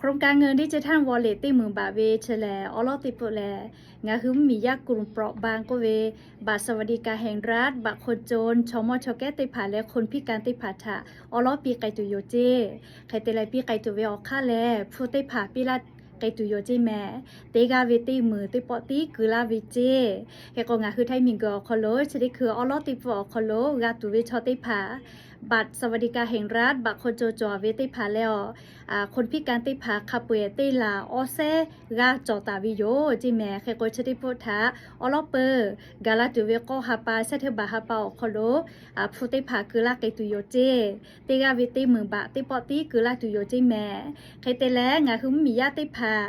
โครงการเงินดิจิทัลวอลเล็ต teˇ meunˍ baꞈ ve chi lehˬ, awˉ lawˉ teˇ peuˆ lehˬ, ngaˬ hui mvuhˇmiˬ yaˇ กลุ่มเปราะบาง k'oˆ ve, บัตรสวัสดิการแห่งรัฐ, บัตรคนจน, chaw mawˇ chaw kehˉ teˇ hpaˍ leh คนพิการ teˇ hpaˍ htaꞈ awˉ lawˉ piˇ k'ai tuˬ yoˬ ceˇ. Hk'e te leh piˇ k'ai tuˬ ve awˬ hk'aˇ lehˬ, hpu teˇ hpaˍ piˇ laˇ k'ai tuˬ yoˬ ceˇ mehˍ. Teˇ g'aˇ ve teˇ meunˍ teˇ pawˆ tiˉ keu laˇ ve ceˇ. Hk'e k'o, ngaˬ hui Htaiˇ miˬguiˬ awˬ hk'aw lo chi teˇ hkui awˉ lawˉ teˇ peuˆ awˬ hk'aw lo g'a tuˬ ve chaw teˇ hpaˍ บัตรสวัสดิการแห่งรัฐ, บัตรคนจน cawˬ ve teˇ hpaˍ leh awˬ, คนพิการ teˇ hpaˍ hk'a peu-eˬ teˇ laˬ awˉ sehˉ g'a cawˬ taˍ ve yoˬ ceˇ mehˍ. Hk'e k'o, chi teˇ peuˆ htaꞈ awˉ lawˉ peuˬ gaˬ la tuˬ ve k'awˇ ha pa shehˆ hteˇ baˬ ha pa awˬ hk'aw lo, hpu teˇ hpaˍ keu laˇ k'ai tuˬ yoˬ ceˇ. Teˇ g'aˇ ve teˇ meunˍ baꞈ teˇ pawˆ tiˉ keu laˇ tuˬ yoˬ ceˇ mehˍ. Hk'e te leh, ngaˬ hui mvuhˇmiˬ yaˇ teˇ hpaˍ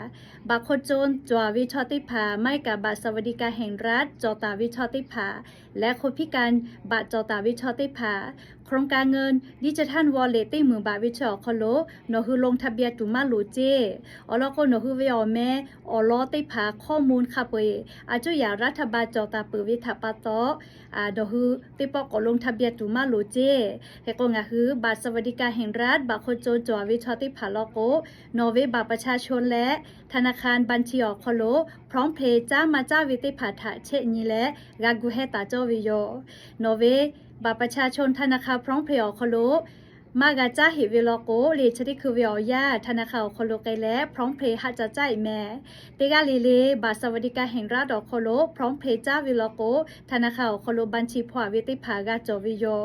บัตรคนจน cawˬ ve chaw teˇ hpaˍ, maˇ heˆ kaꞈ บัตรสวัสดิการแห่งรัฐ cawˬ taˍ ve chaw teˇ hpaˍ leh คนพิการ บัตร cawˬ taˍ ve chaw teˇ hpaˍ, โครงการเงินดิจิทัลวอลเล็ต teˇ meunˍ baꞈ ve chi awˬ hk'aw lo nawˬ hui ลงทะเบียน tuˬ maˇ loˍ ceˇ. Awˬ lawn k'o, nawˬ hui ve awˬ meh awˬ lawn teˇ hpaˍ ข้อมูล hk'a peu-eˬ a cuˇ yaꞈ รัฐบาล cawˬ taˍ peuˬ ve htaꞈ pa taw, nawˬ hui teˇ pawˆ k'awꞈ ลงทะเบียน tuˬ maˇ loˍ ceˇ. Hk'e k'o, ngaˬ hui บัตรสวัสดิการแห่งรัฐ, บัตรคนจน cawˬ ve chaw teˇ hpaˍ law k'o, nawˬ ve บัตรประชาชน leh ธนาคารบัญชี awˬ hk'aw lo พร้อมเพย์ caˉ maˇ caˉ ve teˇ hpaˍ htaꞈ chehˇ nyi leh g'a gu heh taˍ cawˇ ve yoˬ. Nawˬ ve บัตรประชาชน ธนาคาร พร้อมเพย์ awˬ hk'aw lo maˇ g'a caˉ heꞈ ve law k'o, le chi teˇ hkui ve awˬ yanˇ ธนาคาร awˬ hk'aw lo k'ai leh พร้อมเพย์ haˆ ca caˉ-eˬ mehˍ. Teˇ g'aˇ le le บัตรสวัสดิการแห่งรัฐ awˬ hk'aw lo พร้อมเพย์ caˉ ve law k'o, ธนาคาร awˬ hk'aw lo บัญชี hpaw-a ve teˇ hpaˍ g'a cawˬ ve yoˬ.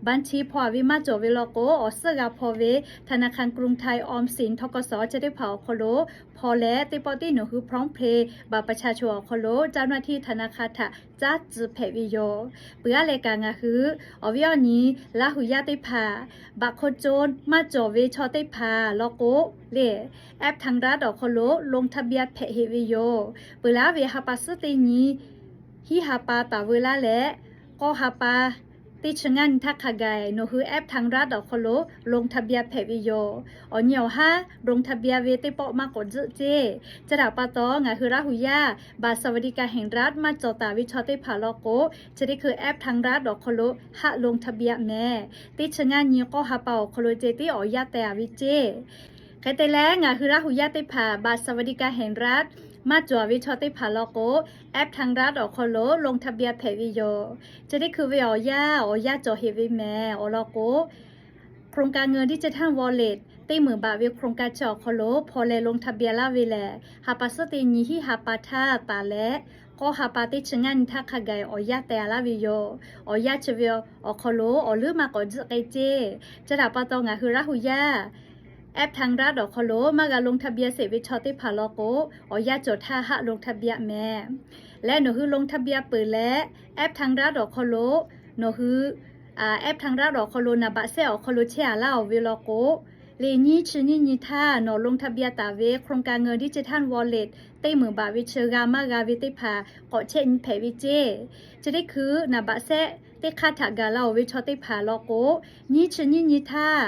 บัญชี hpaw-a ve maˇ cawˬ ve law k'o, awˬ suhˉ g'a hpaw ve ธนาคารกรุงไทย, ออมสิน, ทกส chi teˇ hpaˍ awˬ hk'aw lo hpaw leh, teˇ pawˆ tiˉ nawˬ hui พร้อมเพย์ บัตรประชาชน awˬ hk'aw lo เจ้าหน้าที่ธนาคาร htaꞈ caˉ tcuh hpehꞈ ve yoˬ. Peuˬ aˉ leh kaꞈ ngaˬ hui awˬ viˉ awˬ nyi Laˇ huˍ yaˇ teˇ hpaˍ บัตรคนจน maˇ cawˬ ve chaw teˇ hpaˍ law k'o, le app ทางรัฐ awˬ hk'aw lo ลงทะเบียน hpehꞈ heꞈ ve yoˬ. Peuˬ laˇ ve ha pa suhˉ teˇ nyi hiˉ ha pa taˍ veu laˇ leh, k'awˇ ha pa teˇ chi ngaˇ nyi htaˇ hk'a gaˬ nawˬ hui app ทางรัฐ awˬ hk'aw lo ลงทะเบียน hpehꞈ ve yoˬ. Awˬ nyi awˬ haˉ ลงทะเบียน ve teˇ pawˆ maˇ k'awꞈ tcuhˆ ceˇ. Chi htaꞈ pa taw, ngaˬ hui Laˇ huˍ yaˇ บัตรสวัสดิการแห่งรัฐ maˇ cawˬ taˍ ve chaw teˇ hpaˍ law k'o, chi teˇ hkui app ทางรัฐ awˬ hk'aw lo haˆ ลงทะเบียน mehˍ. Teˇ chi ngaˇ nyi k'awˇ ha pa awˬ hk'aw lo ceh tiˉ awˬ yanˇ teh-a ve ceˇ. Hk'e te leh, ngaˬ hui Laˇ huˍ yaˇ teˇ hpaˍ บัตรสวัสดิการแห่งรัฐ maˇ cawˬ ve chaw tev hpaˍ law k'o, app ทางรัฐ awˬ hk'aw lo ลงทะเบียน hpehꞈ ve yoˬ. Chi teˇ hkui ve awˬ yanˇ, awˬ yanˇ cawˬ heꞈ ve mehˍ. Awˬ lawn k'o, โครงการเงินดิจิทัลวอลเล็ต teˇ meunˍ baꞈ ve โครงการ chi awˬ hk'aw lo hpaw leh ลงทะเบียน laˇ ve lehˬ, ha pa suhˉ teˇ nyi hiˉ ha pa htaˇ taˍ leh, k'awˇ ha pa teˇ chi ngaˇ nyi htaˇ hk'a gaˬ awˬ yanˇ teh-a laˇ ve yoˬ. Awˬ yanˇ chi ve awˬ hk'aw lo awˬ leuˉ maˇ k'awꞈ tzuhˆ k'ai ceˇ. Chi htaꞈ pa taw, ngaˬ hui Laˇ huˍ yaˇ app ทางรัฐ awˬ hk'aw lo maˇ g'a ลงทะเบียน sheˍ ve chaw teˇ hpaˍ law k'o, awˬ yanˇ cawˬ htaˇ haˆ ลงทะเบียน mehˍ. Leh nawˬ hui ลงทะเบียน peuˬ leh, app ทางรัฐ awˬ hk'aw lo nawˬ hui app ทางรัฐ awˬ hk'aw lo นามบัตร sehˆ awˬ hk'aw lo chehˇ-a laˇ-oˬ ve law k'o, le nyiˇ chi nyiˇ nyi htaˇ nawˬ ลงทะเบียน taˍ ve โครงการเงินดิจิทัลวอลเล็ต teˇ meunˍ baꞈ ve chi g'a maˇ g'a ve teˇ hpaˍ k'awꞈ chehˇ nyi hpehꞈ ve ceˇ. Chi teˇ hkui นามบัตร sehˆ teˇ hk'aˇ htaꞈ gaˬ laˇ-oˬ ve chaw teˇ hpaˍ law k'o, nyiˇ chi nyiˇ nyi htaˇ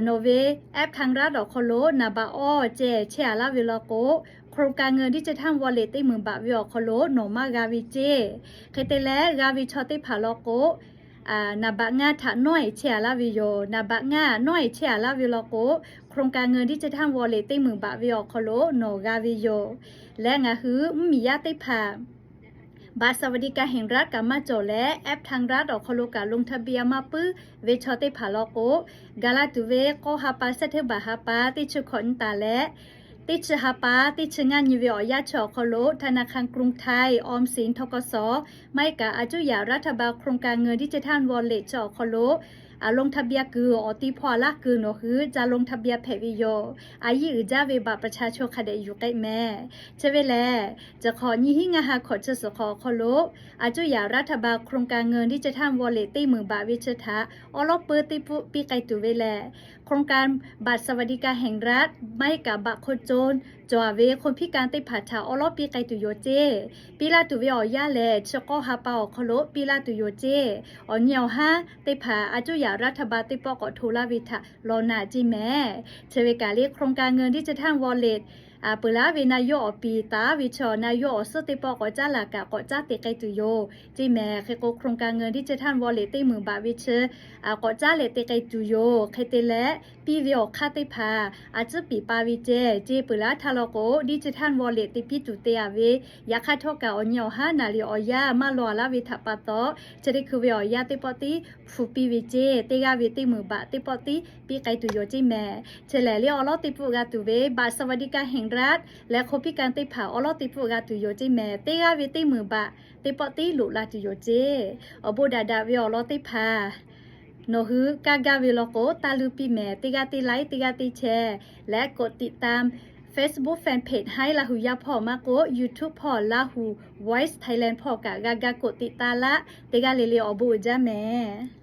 nawˬ ve app ทางรัฐ awˬ hk'aw lo นามบัตร awˇ ceh chehˇ-a laˇ ve law k'o, โครงการเงินดิจิทัลวอลเล็ต teˇ meunˍ baꞈ ve awˬ hk'aw lo nawˬ maˇ g'a ve ceˇ. Hk'e te leh, g'a ve chaw teˇ hpaˍ law k'o, นามบัตร ngaˇ htaꞈ nawˉ-eˬ chehˇ-a laˇ ve yoˬ. นามบัตร ngaˇ nawˉ-eˬ chehˇ-a laˇ ve law k'o, โครงการเงินดิจิทัลวอลเล็ต teˇ meunˍ baꞈ ve awˬ hk'aw lo nawˬ g'a ve yoˬ. Leh ngaˬ hui mvuhˇmiˬ yaˇ teˇ hpaˍ บัตรสวัสดิการแห่งรัฐ kaꞈ maˇ cawˬ leh, app ทางรัฐ awˬ hk'aw lo kaꞈ ลงทะเบียน maˇ puiˉ ve chaw teˇ hpaˍ law k'o, gaˬ la tuˬ ve k'awˇ ha pa sehˆ teˇ baˬ ha pa teˇ chi hkawꞈ nyi taˍ leh, teˇ chi ha pa teˇ chi ngaˇ nyi ve awˬ yanˇ chi awˬ hk'aw lo ธนาคารกรุงไทย, ออมสิน, ทกส maˇ heˆ kaꞈ a cuˇ yaꞈ รัฐบาล โครงการเงินดิจิทัลวอลเล็ต chi awˬ hk'aw lo ลงทะเบียน kuiˬ awˬ ti hpaw-a laˇ kuiˬ nawˬ hui ca ลงทะเบียน hpehꞈ ve yoˬ. A yiˇ uiˍ jaˇ ve บัตรประชาชน hk'a dehꞈ yuˬ k'ai mehˍ. Chi ve lehˬ, chi hk'awꞈ nyiˇ hiˉ ngaˇ ha hkawꞈ chi suhˍ hk'awꞈ awˬ hk'aw lo, a cuˇ yaꞈ รัฐบาล โครงการเงินดิจิทัลวอลเล็ต teˇ meunˍ baꞈ ve chi htaꞈ awˉ lawˉ peuˬ teˇ pfuhˆ piˇ k'ai tuˬ ve lehˬ, โครงการบัตรสวัสดิการแห่งรัฐ maˇ heˆ kaꞈ บัตรคนจน cawˬ-a ve คนพิการ teˇ hpaˍ htaꞈ awˉ lawˉ piˇ k'ai tuˬ yoˬ ceˇ. Piˇ laˇ tuˬ ve awˬ yanˇ lehˬ, chi k'awˇ ha pa awˬ hk'aw lo piˇ laˇ tuˬ yoˬ ceˇ. Awˬ nyi awˬ haˉ teˇ hpaˍ a cuˇ yaꞈ รัฐบาล teˇ pawˆ k'awꞈ hto laˇ ve htaꞈ law naˍ ceˇ mehˍ. Chi ve kaꞈ le โครงการเงินดิจิทัลวอลเล็ต Peuˬ laˇ ve na yawˇ awˬ piˍ taˍ ve chi na yawˇ awˬ suhˉ teˇ pawˆ k'awꞈ caˉ laˬ kaꞈ k'awꞈ caˉ te k'ai tuˬ yoˬ ceˇ mehˍ. Hk'e k'o โครงการเงินดิจิทัลวอลเล็ต teˇ meunˍ baꞈ ve chi k'awꞈ caˉ leh te k'ai tuˬ yoˬ. Hk'e te leh, piˇ ve awˬ hk'aˇ teˇ hpaˍ a ciˉ piˍ pa ve ceˇ ceˇ. Peuˬ laˇ htaˇ law k'o, ดิจิทัลวอลเล็ต te piˇ tuˬ te a ve, yaꞈ hk'aˇ htawˇ kaꞈ awˬ nyi awˬ haˉ naˍ riˍ awˬ yanˇ maˇ law a laˇ ve htaꞈ pa taw, chi teˇ hkui ve awˬ yanˇ teˇ pawˆ tiˉ hpu piˇ ve ceˇ. Teˇ g'aˇ ve teˇ meunˍ baꞈ teˇ pawˆ tiˉ piˇ k'ai tuˬ yoˬ ceˇ mehˍ. Chi lehˬ, liˇ awˬ lawˉ teˇ pfuhˆ g'a tuˬ ve บัตรสวัสดิการแห่งรัฐ leh คนพิการ teˇ hpaˍ awˬ lawˉ teˇ pfuhˆ g'a tuˬ yoˬ ceˇ mehˍ. Teˇ g'aˇ ve teˇ meunˍ baꞈ teˇ pawˆ tiˉ loꞈ la tuˬ yoˬ ceˇ. Awˬ bon daꞈ daꞈ ve awˬ lawn teˇ hpaˍ nawˬ hui kaˇ gaˇ ve law k'o, taˇ luˇ piˇ mehˍ. Teˇ g'aˇ teˇ ไลค์ teˇ g'aˇ teˇ แชร์ leh กดติดตาม Facebook Fanpage Hai Lahu Yaˇ hpawˇ maˇ k'oˆ, YouTube hpawˇ Lahu Voice Thailand hpawˇ kaꞈ g'a ga กดติดตาม laˇ. Teˇ g'aˇ le le awˬ bon uiˍ jaˇ mehˍ.